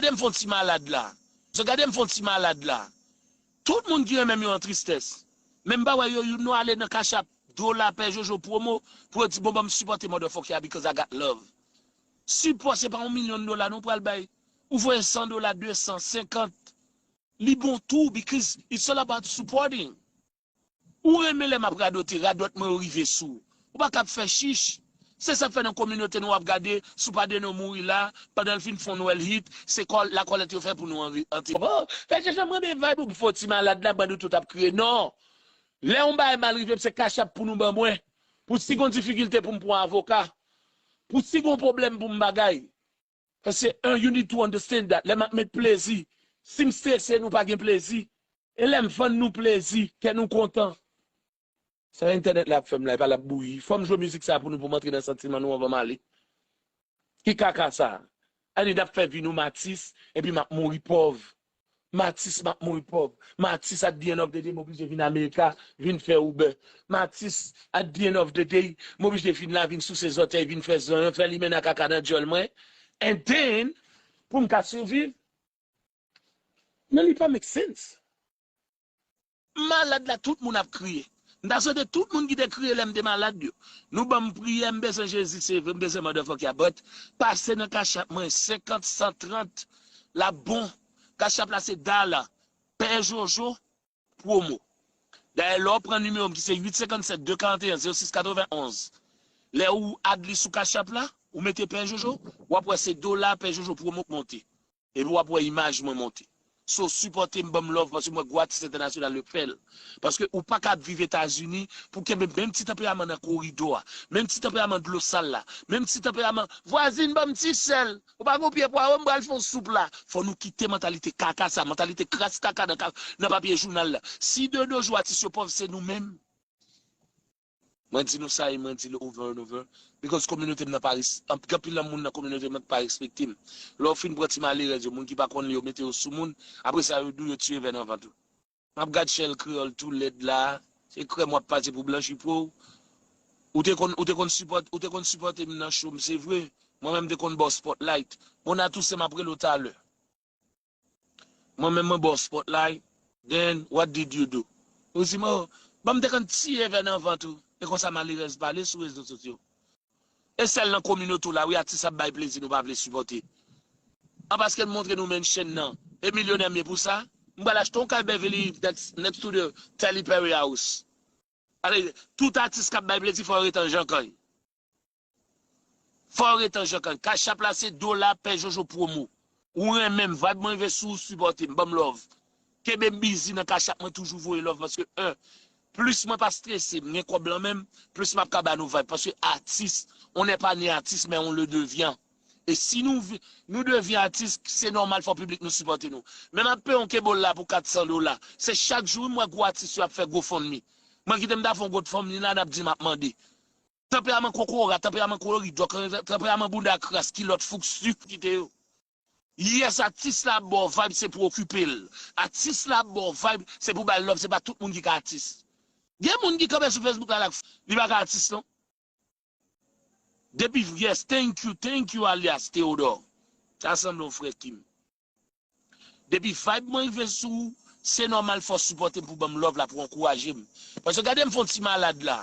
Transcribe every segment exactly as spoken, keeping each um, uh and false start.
Gade m fè yon ti malad la. So, gade m fè yon ti malad la. Tout moun ki renmen m yo an tristès. Men m pa wè yo, youn nou ale nan Cash App, dola, pè Jojo, pwomo, pou yo di, bon, ban m sipòte motherfucker a because I got love. Sipò se pa yon milyon dola nou pral bay. Ou voye san dola, de san, senkant. Li bon tou, because it's all about supporting. Ou renmen lè m ap radote, radòt mwen yo rive sou ou. Ou pa kab fè chich. Se sa k fè nan kominote nou w ap gade, si w pa de nou mouri la, pandan l fin fè yon Noël hit, se kò, lakòlèt yo fè pou nou anvi-, antre. Bon, fè chèche mwen, men vibe ou fò ti malad la, bandi tout ap kriye. Non! Lè yon bagay mal rive m, se Cash App pou nou ban mwen. Pou si gon difikilte pou m pran avoka. Pou si gon pwoblèm pou m bagay. Paske, un, you need to understand that. Lè m ap met plezi, si m strese, nou pa gen plezi. E lè m vann nou plezi, kè nou kontan. Sa entènèt la ap fè m la, e pa l ap bouyi. Fò m jwe mizik sa pou nou, pou m antre nan santiman nou anvan m ale. Ki kaka sa? Ann n ap fè vi nou matis, epi m ap mouri pòv. Matis, m ap mouri pòv. Matis, at the end of the day, m oblije vin America, vin fè Uber. Matis, at the end of the day, m oblije vin la, vin souse zòtèy, vin fè zanyan, fè limenna kaka nan djòl mwen. And then, pou m ka siviv, men li pa make sense. Malad la, tout moun ap kriye. M ta swete tout moun ki te kriye lè m te malad yo. Nou ban m priyè, m bezwen Jezi, se vre, m bezwen motherfucker. But, pase nan Cash App mwen, senkant, san trant, l ap bon. Cash App la, se dala. Pè Jojo, pwomo. Dayè, lè w pran nimewo m ki se uit senkann sèt de karanteyen zewo sis katrevenn onz, lè ou add li sou Cash App la, ou mete Pè Jojo, w ap wè se dola Pè Jojo pwomo k monte. Epi w ap wè imaj mwen monte. So, sipòte m, ban m love, paske m wè gwo atis entènasyonal yo fè l. Paske ou pa ka ap viv Etazini pou kenbe menm ti tanperaman nan koridò a, menm ti tanperaman dlo sal la, menm ti tanperaman, vwazin, ban m ti sèl, ou pa gon pye pwawo, m pral fè yon soup la. Fò nou kite mantalite kaka sa, mantalite kras kaka nan ka-, nan papye jounal la. Si de nos jours atis yo pòv, se nou menm. Mwen di nou sa e mwen di l over and over. Because kominote m nan pa res-, anp-, gen anpil nan moun nan kominote m nan ki pa respekte m. Lè w fin pran ti malerèz yo, moun ki pa konn li yo mete yo sou moun, apre sa yo di w yo tiye vè nan vant ou. M ap gad Shell Kreyòl tou lèd la, se krèm w ap pase pou blanchi po w. Ou te konn, ou te konn sipòt-, ou te konn sipòte m nan cho m, se vre. Mwen menm m te konn ba w spotlight. Mona Toussaint, m ap rele w talè. Mwen menm mwen ba w spotlight, then what did you do? Ou di m, oh, ban m te konn tiye vè nan vant ou. E konsa malerèz pale sou rezo sosyo. E sèl nan kominote w la, wi, atis ap bay plezi nou pa vle sipòte. An paske n montre nou mention nan. E milyonè m ye pou sa. M pral achte yon kay Beverly Hills next, next to the Telly Perry house. Ale, tout atis k ap bay plezi fò yo rete an jankann. Fò yo rete an jankann. Cash App la se dola Pè Jojo pwomo. Ou renmen m, vibe mwen rive sou ou, sipòte m, ban m love. Kenbe m busy nan Cash App mwen, toujou voye love paske, un, plis mwen pa strese, m gen kòb lan men m, plis m ap ka ba nou vibe. Paske atis, on n'est pas né atis, men on le devient. E si nou vi-, nou devyen atis, se nòmal fò piblik nou sipòte nou. Men m ap peye yon kebòl la pou kat san dola. Se chak jou wi m wè gwo atis yo ap fè GoFundMe. Mwen kite m ta fè yon GoFundMe la, n ap di m ap mande. Tanperaman kokorat, tanperaman koloridòk, tanperaman bounda kras, kilòt fouk sik kite yo. Yes, atis la ap ba w vibe, se pou okipe l. Atis la ap ba w vibe, se pou ba l love, se pa tout moun ki ka atis. Gen moun ki kanpe sou Facebook la, la, li pa ka atis non. Depi, yes, thank you, thank you, alias Theodore. Sa sanble yon frè Kim. Depi vibe mwen rive sou ou, se nòmal fò w sipòte m pou ban m love la, pou ankouraje m. Paske gade m fè yon ti malad la.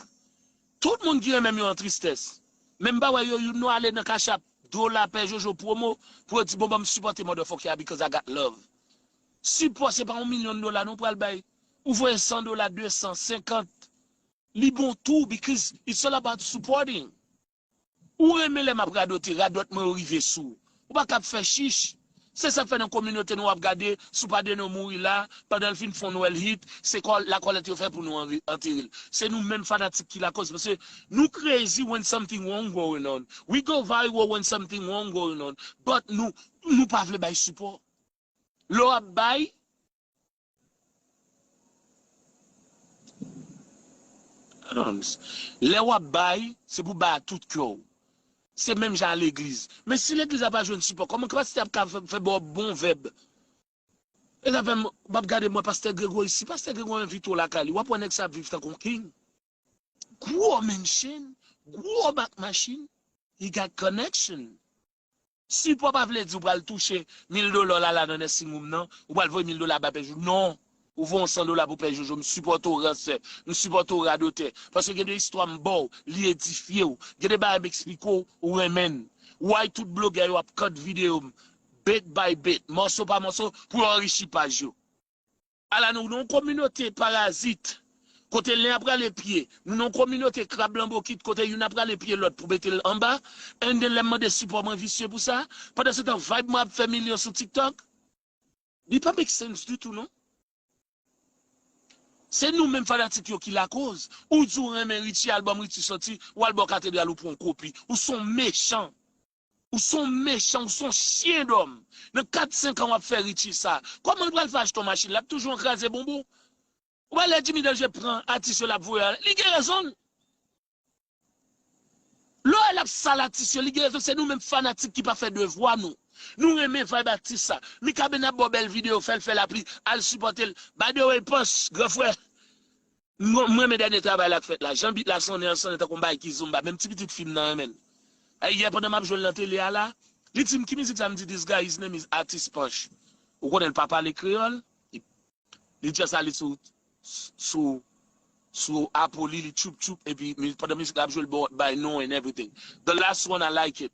Tout moun ki renmen m yo an tristès. Men m pa wè yo, youn nou ale nan Cash App, dola, Pè Jojo, pwomo, pou yo di, bon, ban m sipòte motherfucker a because I got love. Sipò se pa yon milyon dola nou pral bay. Ou voye san dola, de san, senkant. Li bon tou, because it's all about supporting. Ou renmen lè m ap radote, radòt mwen yo rive sou ou. Ou pa kab fè chich. Se sa k fè nan kominote nou w ap gade, si w pa de nou mouri la, pandan l fin fè yon Nwèl hit, se kò, lakòlèt yo fè pou nou anvi-, antere l. Se nou menm fanatik ki lakoz, paske nou crazy when something wrong going on. We go viral when something wrong going on. But nou, nou pa vle bay sipò. Lè w ap bay, Lè w ap bay, se pou bay ak tout kè w. Se menm jan a legliz. Men si legliz la pa jwenn sipò, kòman pastè ap ka fè, fè ba w bon vèb? E sa fè m, m ap gade mwen, pastè Gregory, si pastè Gregory envite w lakay li, w ap wè nèg sa ap viv tankou yon king. Gwo mansion, gwo bak machin, he got connection. Sipò pa vle di ou pral touche mil dola w la la nan nursing home nan, ou pral voye mil dola bay Pè Jojo. Non. Ou voye yon san dola pou Pè Jojo. M sipòte w, ransè. M sipòte w, radotè. Paske gen de istwa m ba w, li edifye w. Gen de bagay m eksplike w, ou renmen l. Why tout blogè yo ap cut videyo m, bit by bit, mòso pa mòso, pou yo anrichi paj yo. Ala nou, nou yon kominote parazit. Kote len ap rale pye. Nou nan yon kominote krab lan bokit kote youn ap rale pye lòt pou mete l anba. And then lè m mande sipò mwen visye pou sa. Pandansetan vibe mwen ap fè milyon sou TikTok. Li pa make sense ditou non. Se nou menm fanatik yo ki lakoz. Ou di w renmen Richie, album Richie soti, w al bò Katedral ou pran yon kopi. Ou se yon mechan. Ou se yon mechan, ou se yon chyen dòm. Nan kat senk an w ap fè Richie sa. Kòman l pral fè achte yon machin? L ap toujou an kraze bonbon. Ou pa lè Jimmy Danje pran atis yo l ap voye ale. Li gen rezon l. Lè w wè l ap sal atis yo, li gen rezon. Se nou menm fanatik ki pa fè devwa nou. Nou renmen vibe atis sa. Mikaben ap ba w bèl videyo, fè l fè lapli, al sipòte l. By the way, Panch, gran frè. Mwen, mwen renmen dènye travay la k fèt la. Jan bit la sonnen an, sonnen tankou yon bagay ki zumba. Menm ti pitit fi m nan renmen l. Ayè, pandan m ap jwe l nan tele a la, li di m, "Ki mizik sa?" M di, "This guy, his name is Artist Panch." Ou konnen l pa pale kreyòl. Li, li just ale sou, sou, sou Apple li, li tchoup tchoup, epi mi- pandan mizik la ap jwe, l ba w bay non and everything. The last one, I like it.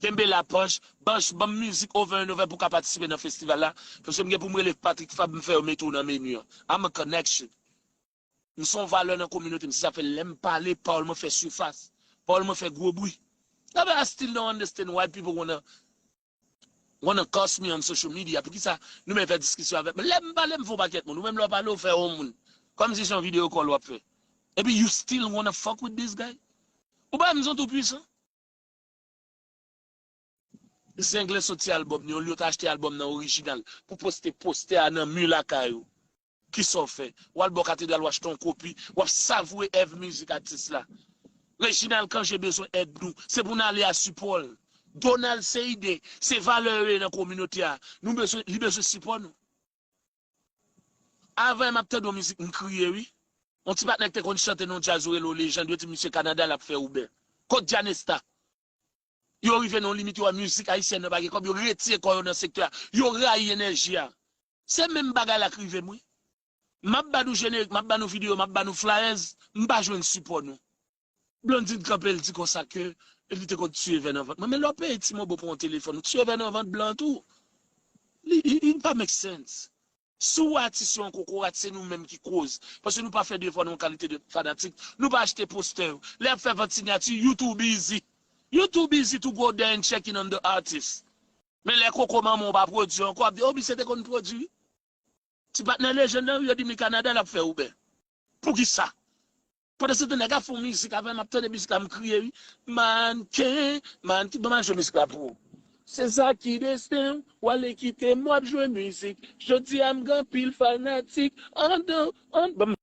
Kenbe la, Panch, Panch, ban m mizik over and over pou w ka patisipe nan festival la. Paske m gen pou m rele Patrick Fab, m fè yo mete w nan meni an. I'm a connection. M se yon valè nan kominote m. Se sa fè lè m pale, pawòl mwen fè sifas. Pawòl mwen fè gwo bri. That's why I still don't understand why people wanna, wanna cuss me on social media. Poukisa nou menm fè diskisyon avèk mwen? Lè m pale, m fè yon pakèt moun. Ou menm lè w pale, ou fè yon moun. Kòmsi se yon video call w ap fè. Epi you still wanna fuck with this guy? Ou pa m zon tou pwisan? Zenglen soti albòm li, olye w ta achte albòm nan orijinal pou poste postè a nan mi lakay ou. Kisa w fè? W al bò Katedral, w achte yon kopi, w ap savouwe èv mizik atis la. Reginald Cangé bezwen èd nou. Se pou n ale a sipò l. Donald Seide, se valè yo ye nan kominote a. Nou bezwen, li bezwen sipò nou. Avan m ap tande yon mizik, m kriye, wi. Yon ti patnè ki te konn chante nan yon djaz, yo rele w Lejand, yo di misye Kanada l ap fè Uber. Kot Djanesta? Yo rive nan yon limit, yo wè mizik ayisyèn nan pa gen kòb, yo retire kò yo nan sektè a. Yo rayi enèji a. Se menm bagay la k rive m, wi. M ap ba nou jenerik, m ap ba nou videyo, m ap ba nou flyers, m pa jwenn sipò nou. Blondine kanpe, l di konsa ke li te konn tiye vè nan vant mwen. Men lè w peye ti mobo pou yon telefòn, ou tiye vè nan vant blan tou. Li, li, li pa make sense. Si w atis yo an kokorat, se nou menm ki koz. Paske nou pa fè devwa nou an kalite de fanatik. Nou pa achte postè yo. Lè y ap fè vant sinyati, you too busy. You too busy to go there and check in on the artist. Men lè koko manman w pa pwodui ankò, ap di, "Oh, misye te konn pwodui." Ti patnè Lejand nan, yo di m li Kanada, l ap fè Uber. Poukisa? Pandan se tan nèg ap fè yon mizik avè m, ap tande mizik la, m kriye, wi. Manken, manken, ban m al jwe mizik la pou ou. Se sa ki desten w, w ale kite m, w ap jwe mizik. Jodi a m gen anpil fanatik. Andan, an, ban m